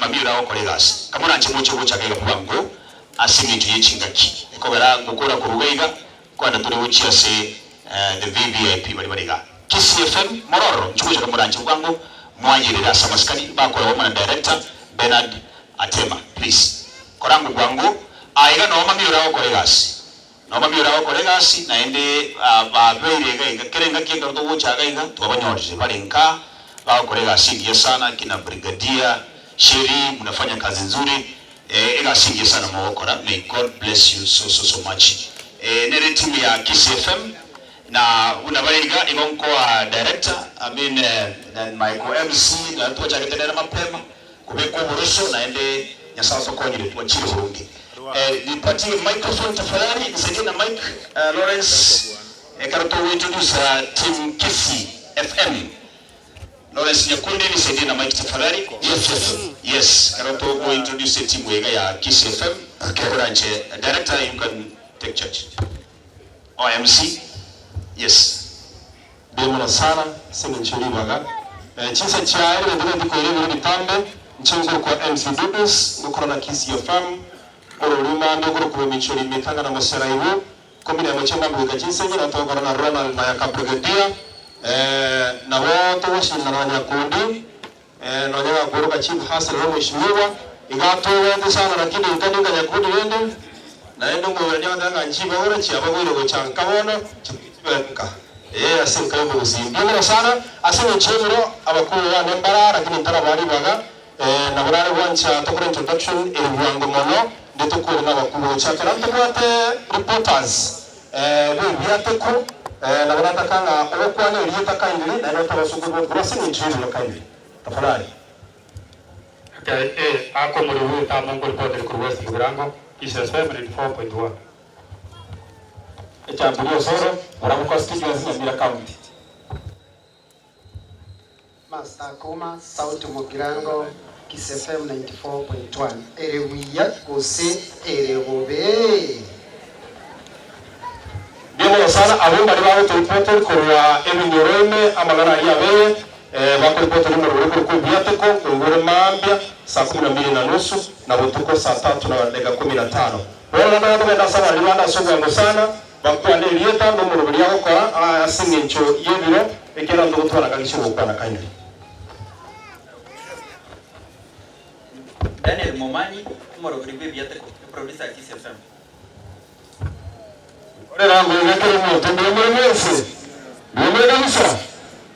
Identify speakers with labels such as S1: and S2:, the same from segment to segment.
S1: Mami ore agokora egasi. Kamoranche moche gochaka iga bwango ase engencho ye chingaki. Ekogera ngokora korwa iga iga, kogenda tore gochia ase the VVIP baria bare igaa. Kisii FM, more ororo, inchuo gochaka moranche bwango mwayerere ase amasikani, bakoragwa amo na director Bernard Atema. Please, kora ango bwango. Aiga noo mami ore agokora egasi. Noo mami ore agokora egasi, naende babeire iga iga. Kera engaki ekero togocha iga iga, twabanyorire bare nka, bagokora egasi engiya sana, kina Brigadier Sherry, mnafanya kazi nzuri, egasi engiya sana mogokora, may God bless you so so so much. Nere etimu ya Kisii FM, na buna bare iga, igo nkoa director, I mean my co-MC, naro twachagete nere mapema, kobeka oboroso, naende Nyasae otokonyire twachire boronge. Nipatie microphone tafadhali, nisaidie na mic Lawrence, ekero togo introduce team Kisii FM. Lawrence Nyakundi nisaidie na mic tafadhali. Yes, yes, yes. Ekero togo introduce etimu iga ya Kisii FM. Okay. Koranche director you can take charge. Or MC. Yes.
S2: Mbuya mono sana ase engencho ye ribaga. Chinsa chiaye rende tobwenereti koira ebiro bitambe. Inche nkorokwa MC Dudus, ngokora na Kisii FM, ororimo ande okorokwa Bomichori Mekanga na Moseraibu, Ikomi nemo chia mambia goika chinsa inye, nabo togokora na Ronald Mayaka Brigadier, nabo togoshindana na Nyakundi, nonya gakoroka Chief Hustler omweshimiwa, iga atogete sana lakini inka ninka Nyakundi rende, naende omoirani agoteba ng'a nchibagore chiabagoire gocha nka bono, chitiga chibe nka, ee ase enka y'omogusii. Mbuya mono sana ase eng'encho y'ebiro, abakuru bane mbara lakini ntarabaa ribaga, Nabo nare gwancha tokore introduction ere bwango mono nde tokore nabakubwa gochakera ntobwate reporters b'ebiateko nabo nataka ng'a ogokwana erieta kindly naende otobe ase okoripoti korwa ase eng'encho y'ebiro kindly tafadhali.
S3: Okay, eh, ako omorero bw'etama nkoripoteri korwa West Mugirango, Kiss FM 94.1.
S4: Echamburia Osoro, Borabu Constituency, Nyamira County.
S5: Master Akuma, Sauti Mugirango, Kiss FM 94.1, Ere buya gose ere bobe?
S2: Mbuya mono sana abwo mbaria bagotoripotori korwa ebinyoro ime amang'ana aria abeye, bakoripotori omorero oria korokwa ebiateko, nkoigwa ore mambia saa kumi na mbili na nusu, na botuko saa tatu na dakika kumi na tano. Bono naende togende ase abareri bande ase obwango sana, Bakwane erieta nomoroberi agokora ase engencho y'ebiro, ekiagera ntogotwara kagicha ogokwana kindly.
S6: Daniel Momanyi, omoroberi bw'ebiateko, eproducer ya Kiss FM.
S2: Korera ngoiga kera omonto mbuya more mwensi? Mbuya more kabisa?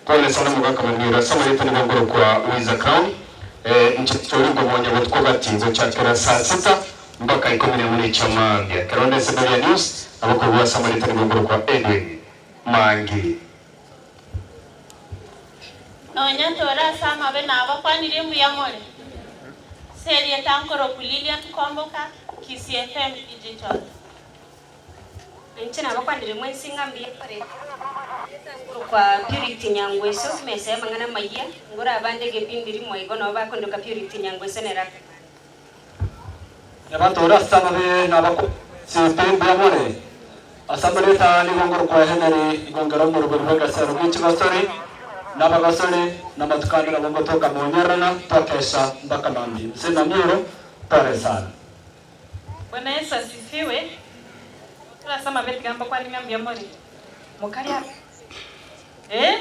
S2: Pole sana omogaka Manyira, ase amarieta nigo nkorokwa Wiza Crown, inche titori nkomonya botuko gati gochakera saa sita Mpaka ikomi nemo ne chia mambia. Ekero onde ase Beria News, nabo korwa ase amarieta nigo nkorokwa Edwin Mangi.
S7: Nonya tore ase amabe nabakwanire mbuya more. Ase erieta nkorokwa Lilian Kwamboka, Kisii FM Digital.
S8: Inche nabakwanire mwensi ng'a mbuya more. Erieta nkorokwa Purity Nyangweso, mesa y'amang'ana amayia, ngore abande egepindi rimo igo nabo bakondoka Purity Nyangweso nere akang'ana.
S4: Nabatore ase amabe na abakusi mbuya more. Ase amarieta nigo ngorokwa Henry, nigo nkere omoroberi bw'egesero gie chigosori, na abagosori, na amatuko ande nabo ngotoka monyorana, twakesha mpaka mambia. Mzee Mamioro, pole sana.
S9: Bwana Yesu asifiwe. Tore ase amabe tiga mbakwane ng'a mbuya more. Mokaria Eh,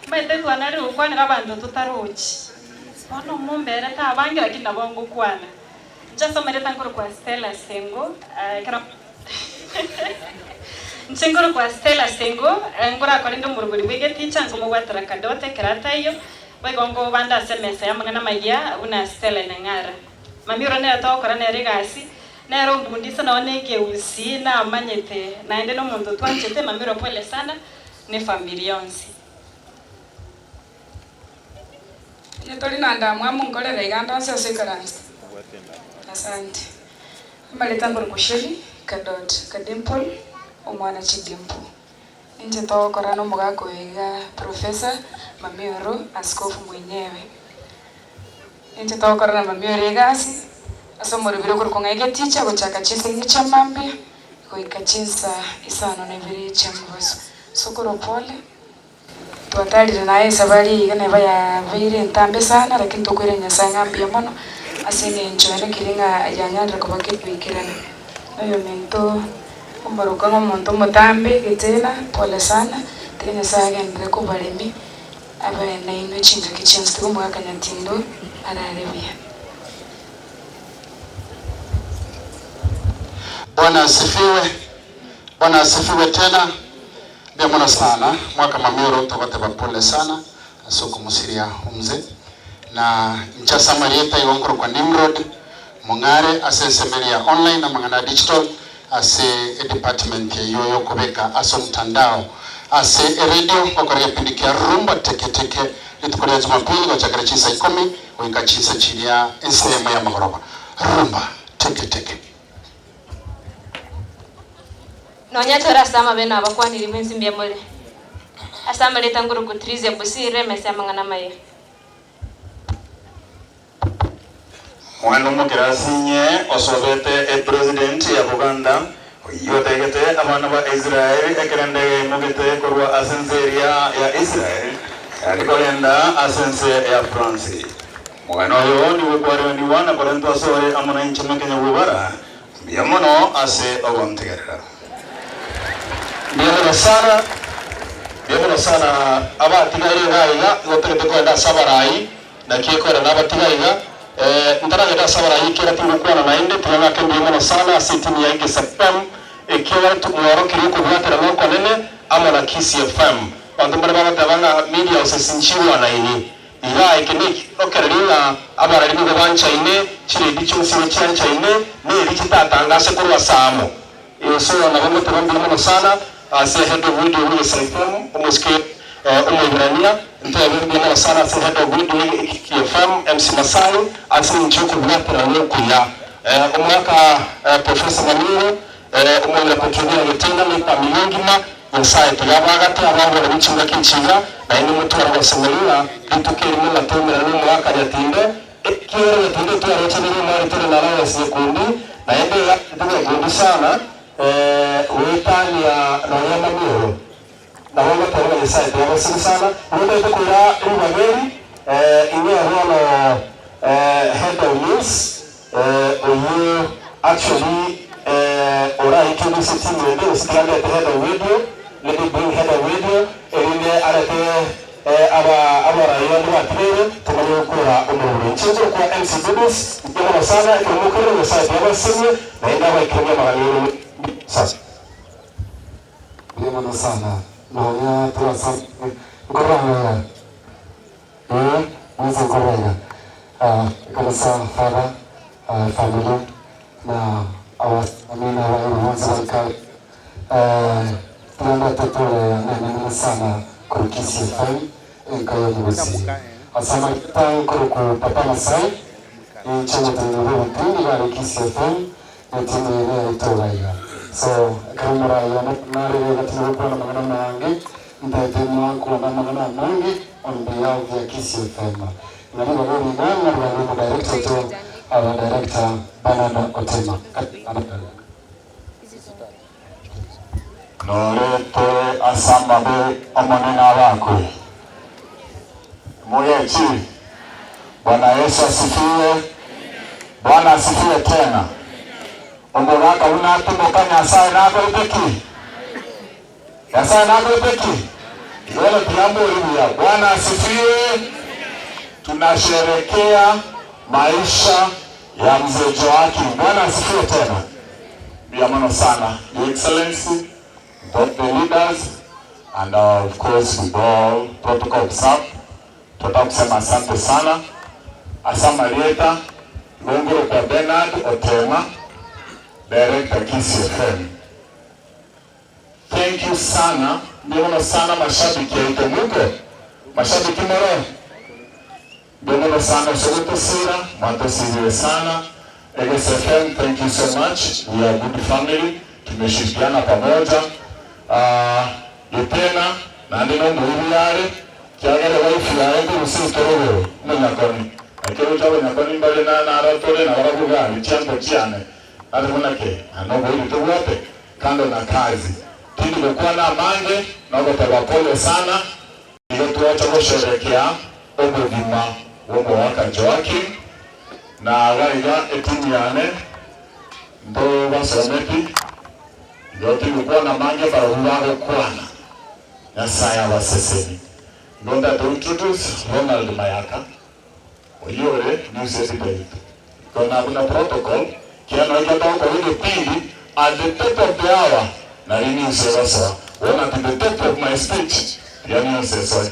S9: omanyete twanarire gokwanera abanto totarochi. Bono momberete abange lakini nabo ngokwana. Inche ase omanyete nkorokwa Stella Sengo, ekero Inche nkorokwa Stella Sengo, ngorakore inde omorobori bwa egeticha nkomobwatera kadote ekero ataiyo, boigo ngobande ase emesa y'amang'ana amayia buna Stella Nyang'ara. Mami oro nere togokora nere egasi, nere ombundisa nonye na ekegusii namanyete, naende nomonto twanchete, mami oro pole sana. Nefamiri yonsi.
S10: Onye tori na ndamwamu nkorere iga ande onsi ase oikaranse. Asante. Amareta nkorokwa Sherry Kadot Kadimple omwana Chidimple. Ninche togokora na omogaka oyo iga Professor Mamioro Askofu mwenyewe. Ninche togokora na Mamioro egasi ase omorobiri okorokwa ng'a egeticha gochaka chinsa inye chia mambia Goika chinsa isano na ibere chi'omobaso. Sokoro pole, twatarire naye esabari eye iga neba yabeire entambe sana, lakini tokoirania Nyasae ng'a mbuya mono. Ase engencho ere keri ng'a yanyarire koba kegoikerana. Noyominto omorokwa ng'a omonto omotambe getena, pole sana, tiga Nyasae agenderere kobaremia abe nainwe chingaki chionsi, tiga omogaka Nyatindo arare buya.
S11: Bwana asifiwe, Bwana asifiwe tena. Mbuya mono sana mwaka mamioro togoteba pole sana ase okomosiria omzee na inche ase amarieta igo nkorokwa Nimrod Mong'are ase ensemo eria ya online amang'ana a digital ase edepartment eyio yokobeka ase omtandao ase eredio ngokora egepindi kia Rumba Teke Teke rituko ria Jumapili gochakera chinsa ikomi goika chinsa chiria ensemo yamagoroba Rumba Teke Teke.
S12: Nonya tore ase amabe nabakwaniri mwensi mbuya more. Ase amareta ngoroku Triza Busire emesa y'amang'ana amaya.
S13: Omwana omokerasi inye osobete epresident ya Buganda, oyio otegete abana ba Israel ekero endege yaimogete korwa ase ense eria ya Israel yare korenda ase ense ya France. Omogano oyo nigo okwareganiwa na korentwa asore amo nainche Mekenya Bw'Obara. Mbuya mono ase ogontegerera.
S2: Mbuya mono sana, mbuya mono sana abatigaire iga aiga, igo togete kogenda ase abarai, naki ekogenda nabatiga aiga, ntaragenda ase abarai ekiagera tingokwana naende, tiga ng'ake mbuya mono sana ase etimu ya Egesa FM, ekiagera mwaorokirie okobwaterana okonene amo na Kisii FM. Abanto mbare bagoteba ng'a media houses nchirwanaini. Igaa eke nekiorokererio ng'a abarari nigo banchaine, chiredi chionsi igo chianchaine, neri chitatangase korwa ase amo. Yeso nabo ngoteba mbuya mono sana ase head of radio bwe FM, omosike Omoiberania, ntebe mbuya mono sana ase head of radio ye FM, MC Masai, ase engencho yokobwaterana okuya. Omwaka Professor Manyingo, Omoira Petronella Getena ne efamiri engima, Nyasae tiga abagate abagore be chingaki echi iga, naende motware ogosemeria ng'a rituko erimo ng'atoumerane nomogaka Nyatinde, ekiagera Nyatinde twarocheneire omware tore na Lawrence Nyekundi, naende iga aachete Nyekundi sana, goetania nonya mamioro. Nabo ngoteba ng'a Nyasae tiga abasike sana. Nigo ntaete koira ribaga eri, inwe bono head of news, Oyio actually ora introduce team ende gose tiga ndete head of radio, let me bring head of radio erinde arete aba abarai bande batigaire tomanye gokora omororo. Inche nkorokwa MC Dudus, mbuya mono sana ekero mokorire Nyasaye tiga abasesenye naende abaikererie amagani aino sasa.
S14: Mbuya mono sana nonya twasomire nkorora Ee, mwensi nkorora iga. Ekanisa, Father, efamiri, na abasimami na abairi bonsi bari kare. Tiga totore nenene sana korwa Kisii FM, enka y'omogusii. Ase amarieta nkorokwa Papa Masai, ninche omoteneneri bw'ebipindi iga are Kisii FM, na etimu eye neyaito iga iga. So, ekero moraiyo narire iga tinigokwana amang'ana amange, Ntaete mwakwana amang'ana amange on behalf ya Kisii FM. Ng'a ribaga eri iga ng'a ribaga omo director oito our director Bernard Otema. Karibu.
S13: Norete ase amabe Omonene abakwe. Moyeki. Bwana Yesu asifiwe. Bwana asifiwe tena. Omogaka buna atimoka Nyasaye nakorete ki? Nyasaye nakorete ki? Bono tiga mbori buya. Bwana asifiwe. Tunasherekea maisha ya mzee Joakim. Bwana asifiwe tena. Mbuya mono sana Your Excellency, both the leaders and of course with all protocol observed. Tunataka kusema asante sana. Ase amarieta, igo nkorokwa Bernard Otema, Director Kisii FM. Thank you sana mbuya mono sana mashabiki aito muko mashabiki more mbuya mono sana ase ogotosira mwatosirire sana Egesa FM thank you so much we are good family tumeshirikiana pamoja aah Getena naende nomoibi are kiagera ewife yaye nkorusia etoroboro omonyakoni naki oroche abanyakoni mbare na naratore nabarabwo gari chianko chiane nare buna ki na noboibi tobwate Kando na kazi, tindi gokwana amange nogoteba pole sana, igo twacha gosherekea obogima bw'omogaka Joakim. Na iga iga etimu yane ntobasometi, igo tigokwana mange barobwo bagokwana. Nyasaye abaseseni. Igo ntagete go introduce Ronald Mayaka, oyio ore news editor oito. Igo na buna protocol, kiagera nonye ekero togokora egepindi at the top of the hour nario news egosoa. Bono at the top of my speech tiga news esoe.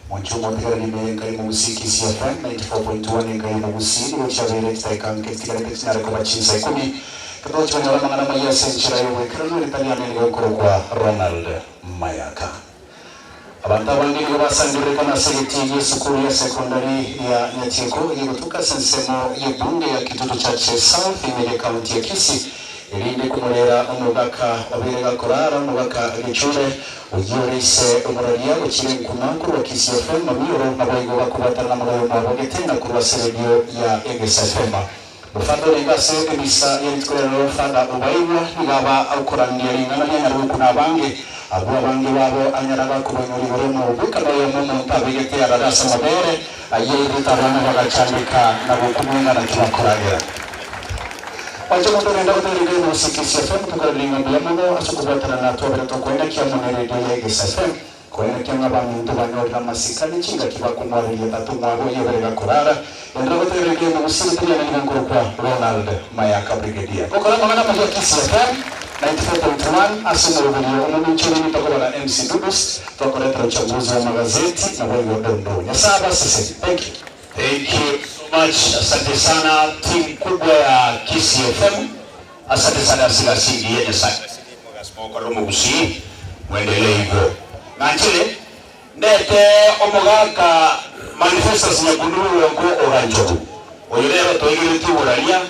S1: Monche omotigareri ime y'enka y'omogusii Kisii FM 94.1 Enka y'omogusii nigo chiabeire chidaeka nke chitigarete chinyare koba chinsa ikomi. Totochi konyora amang'ana amayia ase enchera y'oboikeranu erita riane nigo nkorokwa Ronald Mayaka. Abanto abange nigo basangererekana ase egetii gi'esukuru ya sekondari ya Nyatieko egegotuka ase ensemo y'ebunge ya Kitutu Chache South ime y'ekaunti ya Kisii erinde komorera omogaka obeire gakorara omogaka Gechure Oyio ore ise omoraria gochira enkuma korwa Kisii FM, Mamioro naboigo bakobwatana namogayo omwabo Getena korwa ase radio ya Egesa FM. Mofada orenge ase emisa ye rituko ria rero Father Obaigwa nigo aba akorandia ring'ana ria Nyaruku na abange. Abwo abange babo anyara bakobainyora igoro y'omobwekano oyomo omonto abegete arare ase amabere ayio airete abana bagachandeka na gokumwa ing'ana ki bakoragera. Oche omonto orenda gotegerera Ime gose Kisii FM tokorageria ng'a mbuya mono ase okobwatana na twabere tokoenekia amo ne radio ya Egesa FM koenekia ng'a abaminto banyorire amasikani chingaki bakomwareria tata omwabo oyio obere gakorara. Enderera gotegerera Ime gose riria nigo nkorokwa Ronald Mayaka Brigadier. Gokora amang'ana amayia Kisii FM 94.1 ase omoroberio omomincha orimi tokoba na MC Dudus twakoretera uchambuzi wa magazeti naboigo dondoo. Nyasae abasesenie. Thank you. Thank you so much asante sana team kubwa ya Kisii FM asante sana ase egasi engiya Nyasaye abaseseniri mogasi mogokorera omogusii mwendelee igo. Nanchere ndete omogaka Manifestus Nyakundi Bogonko Oganchogu oyo nere otoigeretie oboraria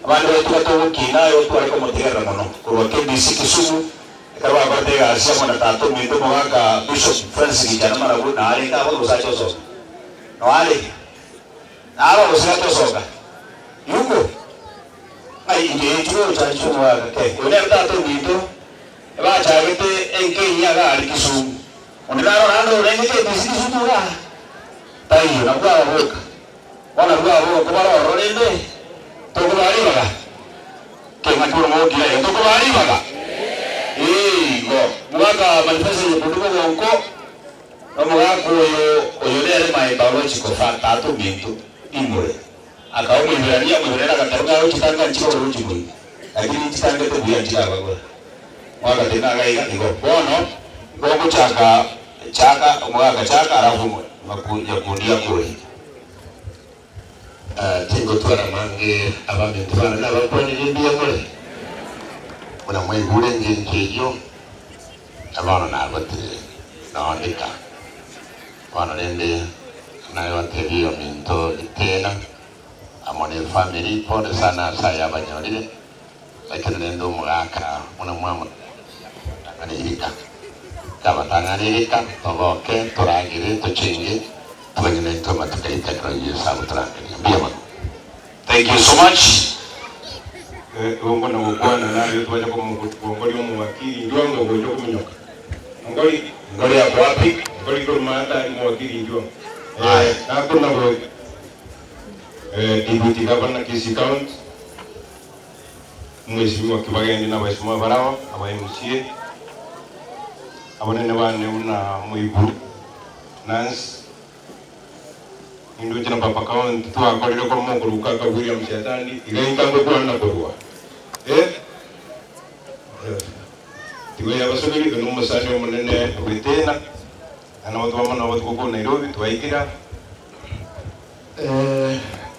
S1: abande baito batogokina aye otware komotegerera mono korwa KBC Kisumu ekero bakorete egasi amo na tata ominto omogaka Bishop Francis Gichana Marabu narenge abwo omosacha osome. Noare naro gose gatosoka yuko ng'ai inche inche gocha omogaka ke oyo nere tata ominto ebachagete enka eyio iga aria Kisumu onde narora ande orenge KBC Kisumu igaa taiyo nabwo ababoka bono nabwo ababoka kobare ororo rende tokobaa ribaga ke ng'aki bono mogokira iga tokobaa ribaga ee igo mogaka manifesto eye bonde bogonko. Nomogaka oyo, oyo nere my biological father, tata ominto, imure. Akaba Omoiberania, Omoiberania agateba ng'a agochitanga nchigore gochimoina, lakini nchitangete buya nchirabagore. Mwagatenena iga iga igo. Bono, igo ogochaka chaka, omogaka chaka alafu nyakundi akore.
S15: Tingotwara mange abaminto bane nabakwanirie mbuya more, buna mwaigure engencho eyio, na bono nagotire nondika. Bono rende naye gotebia oyominto Gitena amo nefamiri pole sana ase aya abanyorire, lakini rende omogaka buna mwamotanganeirika, kabatanganeirika togoke toragere tochenge. Abanyene intwe amatuko aito ekero Yeso agotorangeria. Mbuya mono.
S1: Thank you so much.
S16: Igo mbona gokwana nario twacha komogoria omowakili Njuanga ogocha kominyoka. Ngori
S1: Ngori ako wapi?
S16: Ngori korwa maate aria omowakili Njuanga. Eh, nakona go eh, Deputy Governor Kisii County Mheshimiwa Kibagendi na abaheshimiwa baraba aba MCA abanene bane buna Muiguru Nancy, nindoche na papa county twakorire korwa mokoruka aka William Shetani iga inka ngokwana korwa eh tigo yabasubiri oyo nomosani omonene ogetena na nabo twamana obotuko korwa Nairobi twaikire aa.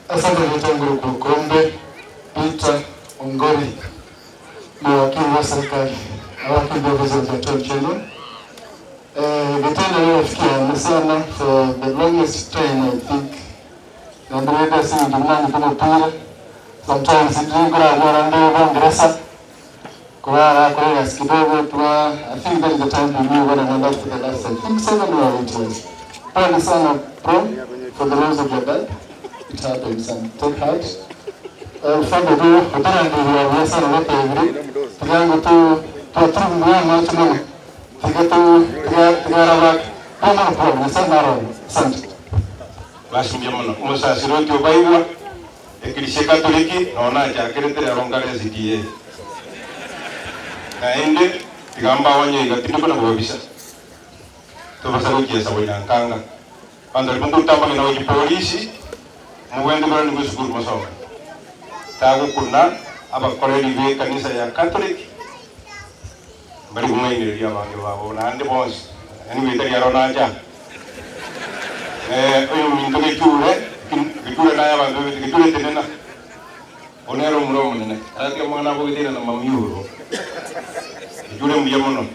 S17: Asante Gitongoro Kombe Peter Ongori ni wakili wa serikali na wakili wa ofisi ya Attorney General. Gitendo ni rafiki yangu sana for the longest time I think. Naendelea si ndimani kama pira. Sometimes ndingura bora ndio Bongeresa. Kwa kwa kidogo twa I think that is the time we knew one another for the last I think 7 or 8 years. Pole sana bro for the loss of your dad. It happens and take heart. Mfano tu utarangirira sana wote hivi. Tigango tu tuatungu macho mama. Tiga tu tiga tiga rawa. Kama bro, sana roho. Asante.
S16: Basi mbuya mono. Omosasiroti obaigwa, Eklisia Katoliki noo nachakerete rero nkare SDA. Naende tiga mbaonye iga tindi kona kobabisa. Tobasa gochiesa bonyankanga. Abanto baria mokoruta amagena gochia polisi, mogende koranigwa esukuru mosome. Tagokuna abakoreri b'ekanisa ya Catholic mbari kong'ainereria abange babo naende bonsi. Anyway tari aro nacha. Eh, oyominto gechure, gechure naye abanto bebete, gechure tenena. Oyo nere omura omonene. Aratiga amang'ana abogete na mamioro. Gechure mbuya mono.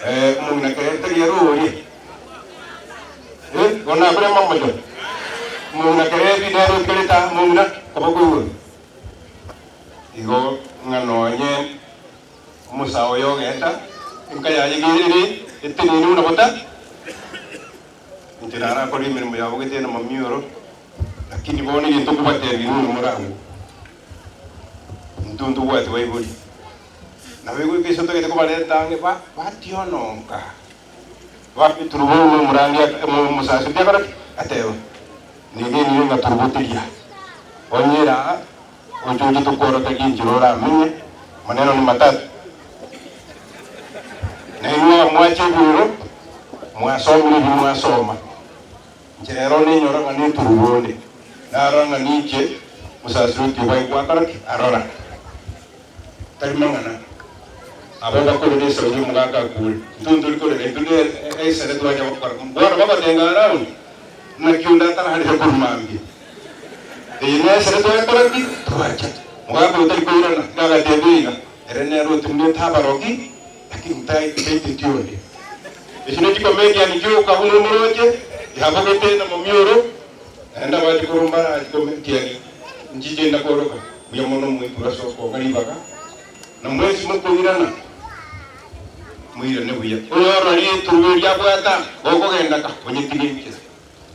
S16: Eh, omong'ina kere tari aro oria. Eh, bono nakore amamocho. Omong'ina kere ebi nere otigarete aa, omong'ina koboko igoro. Igo ng'a nonye omosae oyo ogenda, enka yaye iga ere eteneine buna bota, inche narakorire emeremo yabo gete na mamioro, lakini bono egento nkobateebia inwe namoragwe, intwe ntobwati baibori. Nabo egoika ase totagete kobareta ang'e ba bationonka. Bw'eturubo nomorandia omosasibeti akora ki? Ateba, Negenire ng'a turubo teria. Onye ere aa, oche oche tokworokerie enchera oramenye, maneno ni matatu. Na inwe abamwacha ebirero, mwasomire ebi mwasoma. Inche rero ninyora ng'a neturubo onde, narora ng'a ninche mosasiroti obaigwa akora ki? Arora. Tari mang'ana abo bakorera esauri omogaka akure. Intwe ntori korera, intwe ne esere twacha gokora. Bono bagotenga around, naki onde atararire korwa mambia. Eye nesere twakora ki? Twacha. Mogaka oyo tari koirana, iga agatebia iga, ere nere otenenete abarogi, lakini taiteti onde. Echio ne chicomedian chioka buna omoroche, yabogete na momioro, naende abache korwa mbara chicomedian nchiche ndakoroka. Mbuya mono moikure ase okong'a ribaga, na mwensi mokoirana, moirane buya. Oyorora riturubo erio abwata, gokogenda ka, onyetige enchera.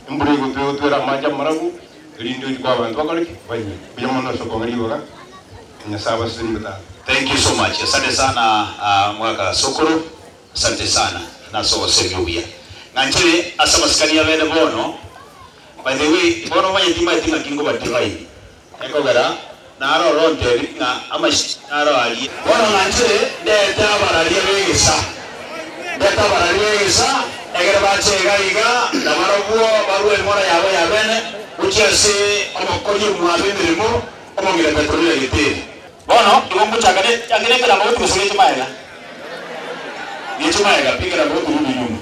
S16: Embura egotwa egotwera amache amarabu, erinde ochie koa abanto bakore ki? Banywe. Mbuya mono ase okong'a ribaga, na Nyasae abasesenie botambe.
S1: Thank you so much asante sana mwaka sokoro asante sana nase ogosemia obuya ng'anchere ase amasikani abene bono by the way bono omanyeti timanyeti ng'aki nkoba divide Ekogera naro orontebi ng'a amachiko naro aria. Bono ng'anchere ndete abararia b'egesa, ndete abararia b'egesa, egere bache iga iga, na barobwo barue eng'ora yabo y'abene gochia ase omokori omwabo emeremo, omong'ina Petronila Geteri. Bono igo ngochaka ne ang'e nekerambo goti gose geche magega? Geche magega pi ekerambo goti rudi nyuma.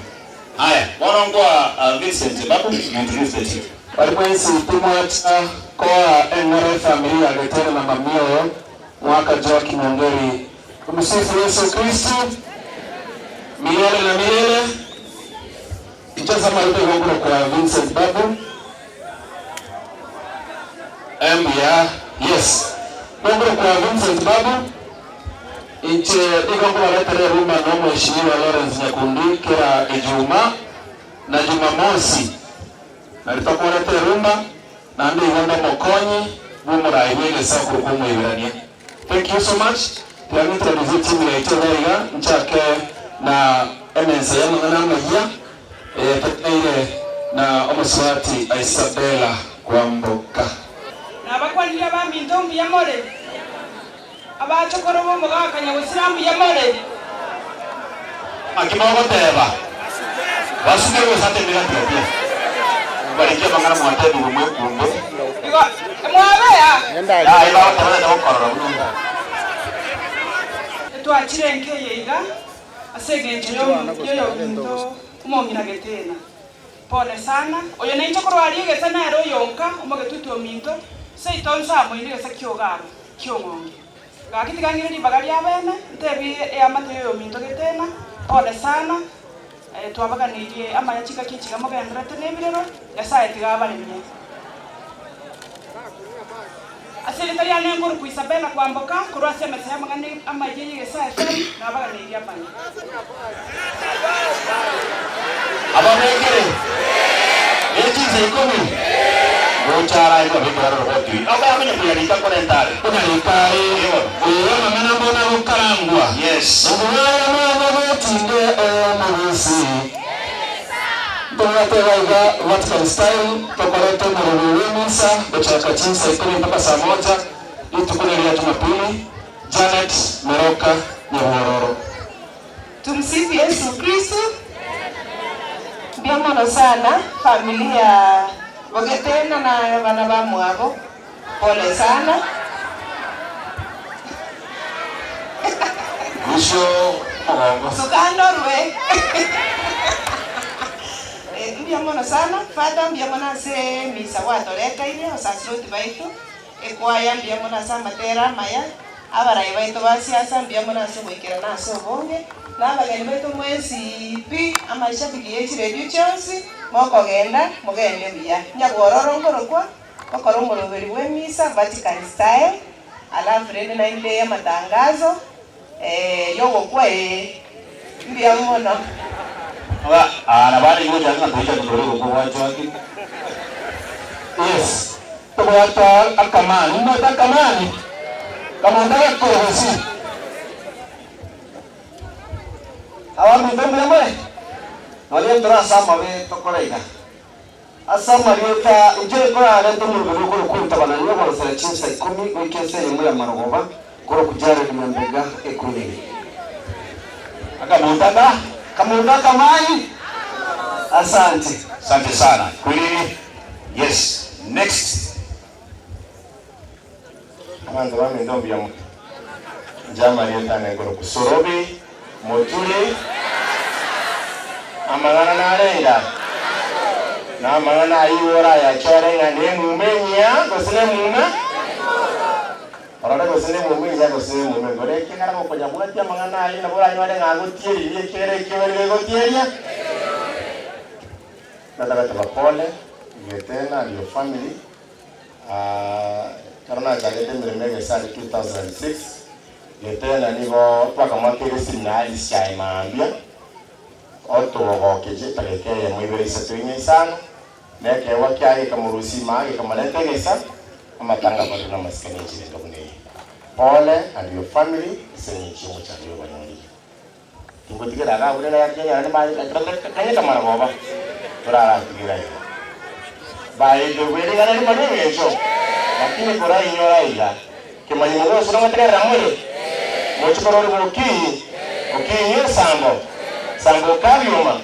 S1: Aya, bono nkoa Vincent Babu, you introduce the chief.
S4: Baria mwensi timwacha koa eng'ora efamiri ya Getera na Mamioyo mwaka Joakim Ongeri. Tumsifu Yesu Kristo milele na milele. Inche ase amariko igo nkorokwa Vincent Babu. Mbuya, yes. Igo nkorokwa Vincent Babu. Inche nigo nkobaretera eruma na omweshimiwa Lawrence Nyakundi kera Ejuma na Jumamosi. Nario tokoreta erumba, naende igo nde omokonyi bw'omorai bw'egesaku korokwa Omoiberania. Thank you so much. Tiga ng'introduce etimu yaito iga iga, nchake na emensa y'amang'ana amayia eyeteneire na omosubati Isabella Kwamboka.
S10: Nabakwanirie abaminto mbuya more, abachokoro b'omogaka nyagosira mbuya more.
S1: Naki mogoteba? Basuke gose ate emegati aria? Barikia amang'ana mwatebigwe mwekunde.
S10: Igo mwabea.
S1: Yaya bagoteba tari gokorora buna onde.
S10: Etwachire enka eye iga ase engencho y'oyominto omong'ina Getena. Pole sana, oyo nainche korwa aria egesa nere oyonka omogetutu ominto, seito nsamoine egesa ki'ogaro ki'ong'onge. Gaki tiga ng'ire ribaga ri'abene, ntebie eamate y'oyominto Getena, pole sana, twabaganeirie amaya chingaki echi iga mogendererete nebirero, Nyasae tiga abaremie. Ase erieta riane nkorokwa Isabella Kwamboka, korwa ase emesa y'amang'ana amayia y'Egesaa FM, nabaganeirie amaya.
S1: Ababekere ne chinsa ikomi gocha arae kwabekera aroro gotui. Okamenya koyarika korenta are.
S4: Koyarika are. Ee, amang'ana mbono agokarangwa.
S1: Yes.
S4: Omobaya mwana bwetinde omobisi. Ntobwate.
S18: Torateba iga Vatican style, tokorete omorobio bw'emisa gochaka chinsa ikomi mpaka saa moja, rituko neria Jumapili. Janet Meroka Nyabwororo.
S19: Tumsifu Yesu Kristo. Mbuya mono sana family ya Bogetena na abana bamwabo, pole sana.
S1: Gusio omogongo.
S19: Sukandorwe. Mbuya mono sana Father, mbuya mono ase emisa gwatoreteire abasaserdoti baito. Ekwaya mbuya mono ase amatera amaya, abarai baito ba siasa mbuya mono ase ogoikerana ase obonge, na abageni baito mwensi pi, amashabiki ye chiredio chionsi, mokogenda, mogende buya. Nyabwororo nkorokwa, gokora omoroberi bw'emisa, Vatican style, alafu rende naende amatangazo, yogokwa ee, mbuya mono.
S18: Yes. Tobwate akamani, mbwate akamani, kamonto agakogosi.
S20: Abaminto mbuya more? Nonya ntore ase amabe tokore iga. Ase amarieta, inche nkorarete omorwani okorokwa Omotabanani oborosera chinsa ikomi goika ensa eyemo ya marogoba, nkorokwa Jared Nyambega Ekunini.
S1: Akamonto aka?
S20: Akamonto akamani? Asante.
S1: Asante sana. Kwiriri. Yes. Next.
S16: Abanto baminto mbuya more. Inche amarieta ane nkorokwa Sorobi Moturi. Amang'ana nare iga, na amang'ana ayio orayachore ng'a nemuma engiya gose nemuma, orore gose nemuma engiya gose nemuma enkoro, ekiagera gokonyabwatia amang'ana ayio nabo oranyore ng'a agotieririe ekiagera ekio gegotieria. Natagete pole Getena and your family Ekero nachagete emeremo y'egesari 2006, Getena nigo twakamoakeire esimi na Alice chiaye mambia, otogokeche etageka eyemo ibere isato inye isano, na ekeegwa kiaye gekamorusia imaa gekamoreta egesa, amatanga abato na amasikani enchera enga buna eye. Pole and your family ase eng'encho y'omochando oyo obanyorire. Tingotigera iga abwo rende gaki nyore kanyete amarogoba toraratigera iga. By the way ring'ana rimo ri'engencho lakini korainyora iga kemanyi mogosura ngotegerera more moche korora obokinyi okinyi esambo sambo okabioma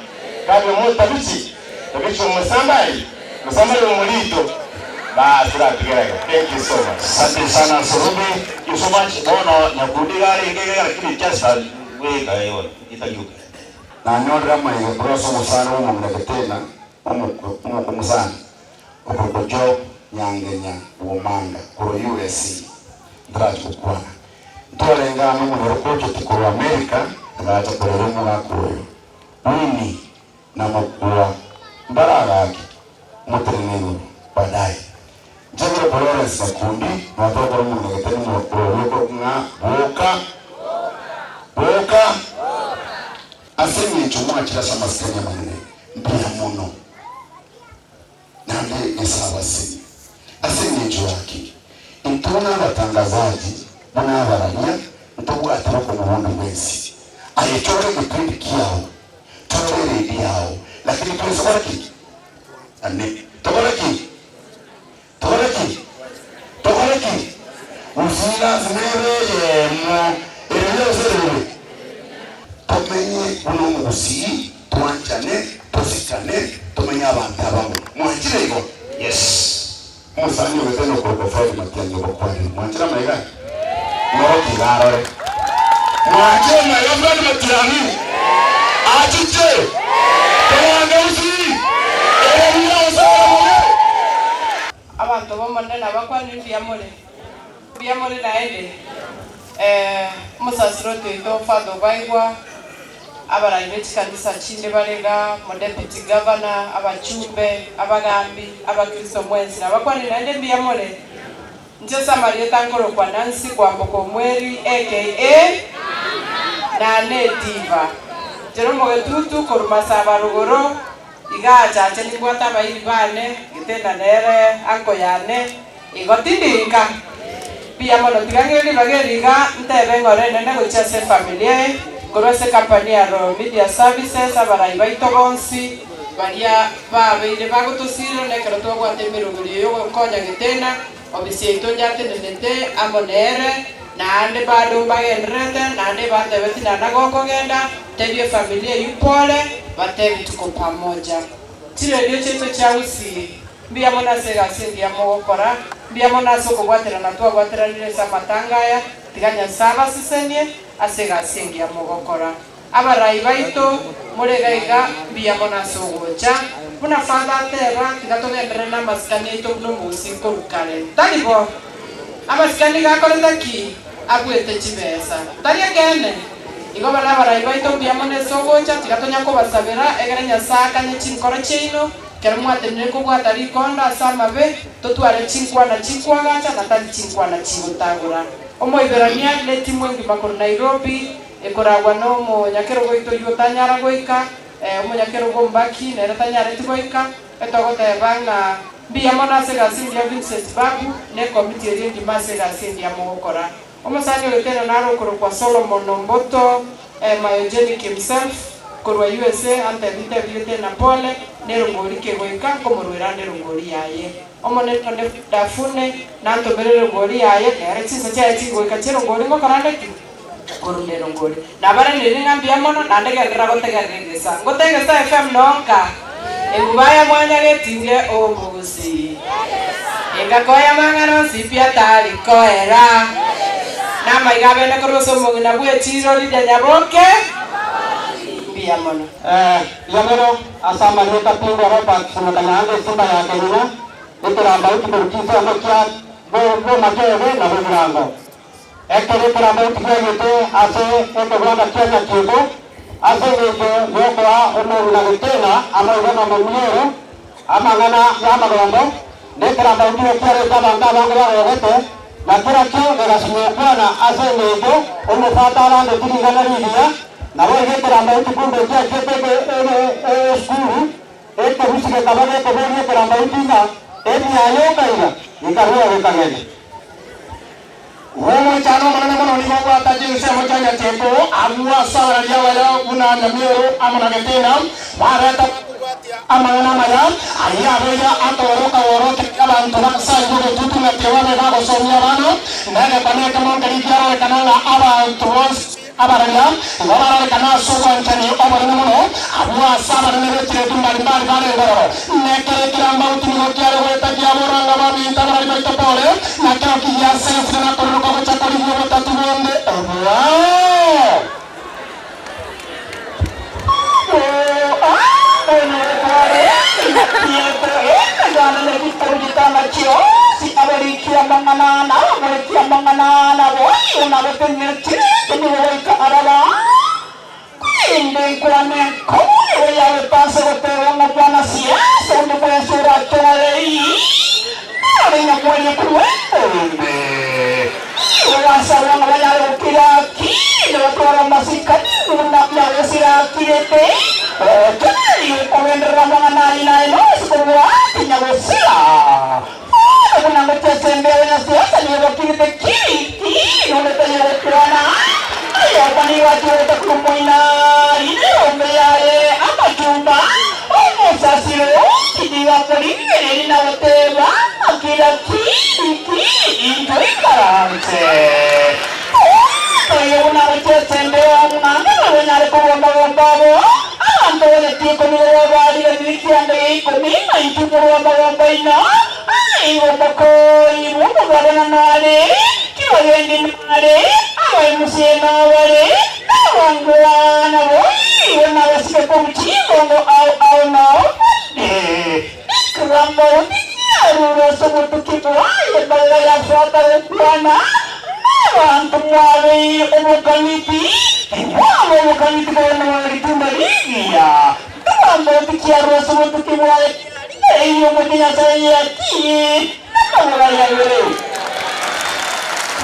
S16: kabioma otabichi tabichi omosambari mosambari omorito baas toratigera iga thank you so much.
S1: Asante sana Sorobi, thank you so much. Bono Nyakundi iga arenge iga lakini just bweka eh bono etagioka.
S21: Nanyorire amaiga korwa ase omosani bw'omong'ina Getena, omokungu sana, okorokwa Job Nyangenya Bw'Omanga korwa USA. Ntarachi gokwana. Ntwarenge amo omonyaroka ochete korwa Amerika agacha korera omogaka oyo. Winnie na mokua mbaragake motenene igoro baadaye. Nchengere korwa Lawrence Nyakundi notokora omong'ina Getena omorobio okorokwa ng'a Boka Boka. Ase engencho mwachire ase amasikani amanene, mbuya mono, naende Nyasae abasenie. Ase engencho yaki, intwe buna abatangazaji, buna abararia, ntobwate bokong'u bonde bwensi. Aye chora egepindi kiao, chora eredi yao, lakini twensi kora ki? Ane. Tokore ki? Tokore ki? Tokore ki? Gusii lasima ebe eyemo, ere yonsi ere bobe. Tomenye buna omogusii, twanchane, tosikane, tomenye abanto abamo. Mwanchire igo? Yes. Omosani ogete nokorokwa Fred Matiang'i obakwanire. Mwanchire amaiga aya? Mworokie iga arore. Mwanchire amaiga Fred Matiang'i? Achiche! Tobange gusii! Ere buya gose ere bobe?
S22: Abanto b'Omonene nabakwanire mbuya more, mbuya more naende. Eh, omosasiroti oito Father Obaigwa, abarai be chikanisa chinde bare igaa, omodeputy governor, abachumbe, abagambi, abakristo mwensi nabakwanire naende mbuya more. Inche ase amarieta nkorokwa Nancy Kwamboka Omweri aka Nane Diva. Njere omogetutu korwa Masaba rogoro, igaa chache nimbwate abairi bane, getenda nere uncle yane, igo tindi nka. Mbuya mono tiga ng'ire ribaga eri iga ntebe ng'ore enene gochia ase efamiri eye, korwa ase ecompany ya Royal Media Services, abarai baito bonsi. Baria babeire bagotosiirera nekero twabwate emeroberio y'ogokonya getena, obisi yaito nyatenenete amo nere, naende bado mbagendererete, naende ebantebetie naende gokogenda, tebia efamilia eyio pole, batebi tuko pamoja. Chiredio chiaito chia Gusii, mbuya mono ase egasi engiya mogokora, mbuya mono ase okobwaterana twabwateranire ase amatanga aya, tiga Nyasae abasesenie ase egasi engiya mogokora. Abarai baito more iga iga, mbuya mono ase ogocha. Buna Father ateba, tiga togenderere namasikani aito buna omogusii korwa kare. Tari bo? Amasikani iga akorete ki? Abuete chibesa. Tari ekeene? Igo bono abarai baito mbuya mono ase ogocha, tiga tonya kobasabera, egere Nyasae akanye chinkoro chiaino, ekero mwatenenire kobwata rikondo ase amabe, totware chinkwana chikoagacha na tari chinkwana chigotagora. Omoiberania netimu engima korwa Nairobi, Ekoragwa nomonyakerogo oito oyio otanyara goika, ee, omonyakerogo Mbaki nere tanyareti goika, etogoteba ng'a mbuya mono ase egasi engiya Vincent Babu na ekomiti eria engima ase egasi engiya mogokora. Omosani oyo tena nare okorokwa Solomon Omboto, ee, Myogenic himself, korwa USA, antebi ntebirie tena pole, nerongori kegoika, nkomorwera ande erongori yaye. Omonene one Dafune nantomere erongori yaye, nere chinsa chiaye chigoika chi'erongori ngokora ande ki? Korende erongori nabaraneirie ng'a mbuya mono, naende genderera gotegerera egesa. Ngote Egesa FM nonka, enguba ya mwanyagetinge omogusii. Engako y'amang'ana onsi pi atari koera. Namaiga abene korwa ase omong'ina bw'echiiro riria Nyaboke, mbuya mono.
S3: Mbuya mono ase amarieta Pingwa Robert Simukanyange esimba ya Kenyina, ekerambauti korwa chinsemo chia Bomachoge na Bogirango. Ekero ekerambauti kiaigete ase ekegwanda kia Nyakioko, ase engencho y'okoa omong'ina Getena amaiga na omomioro amang'ana y'amagombo, na ekerambauti gekiarete abanto abange bagogete, na kerokio gegasinyokwana ase engencho omosata arandeti ring'ana rigiya, naboigo ekerambauti kumbe kiachiete esukuru, ekebusi gekaba gekoboria ekerambauti ng'a, Emiaye okaiga? Gekarua gekagenda.
S5: Omoichano omonene mono nigo obwata chinsemo chia Nyatieko, agwo ase abarari abaya buna Nyamioro amo na Getena, bareta amang'ana amaya, ayio abeire akoroka gworokereria abanto b'ase ayio obotutu ng'a tibabe bagosomia abana, na egekone ekemo nkeria kiarorekana ng'a abanto bonsi Abararia igo barorekane ase obwanchani obonene mono, abwo ase abanene be chiretu mbari-mbari barenge ororo. Nekero ekerambauti nigo kiare goeta kiabora ng'a baminto abarari baito pole, na kero kigiasensire na kororoka gocha korigia obotatu bonde obwao.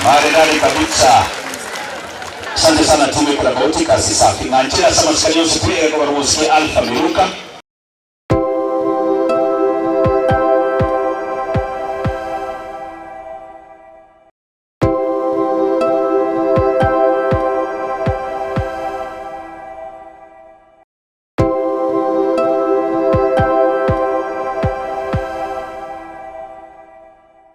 S1: Maridadi kabisa. Asante sana timu ya Karabauti, kazi safi. Ng'anchera sama sikani yonsi pia kwa barusikia Alpha Miruka.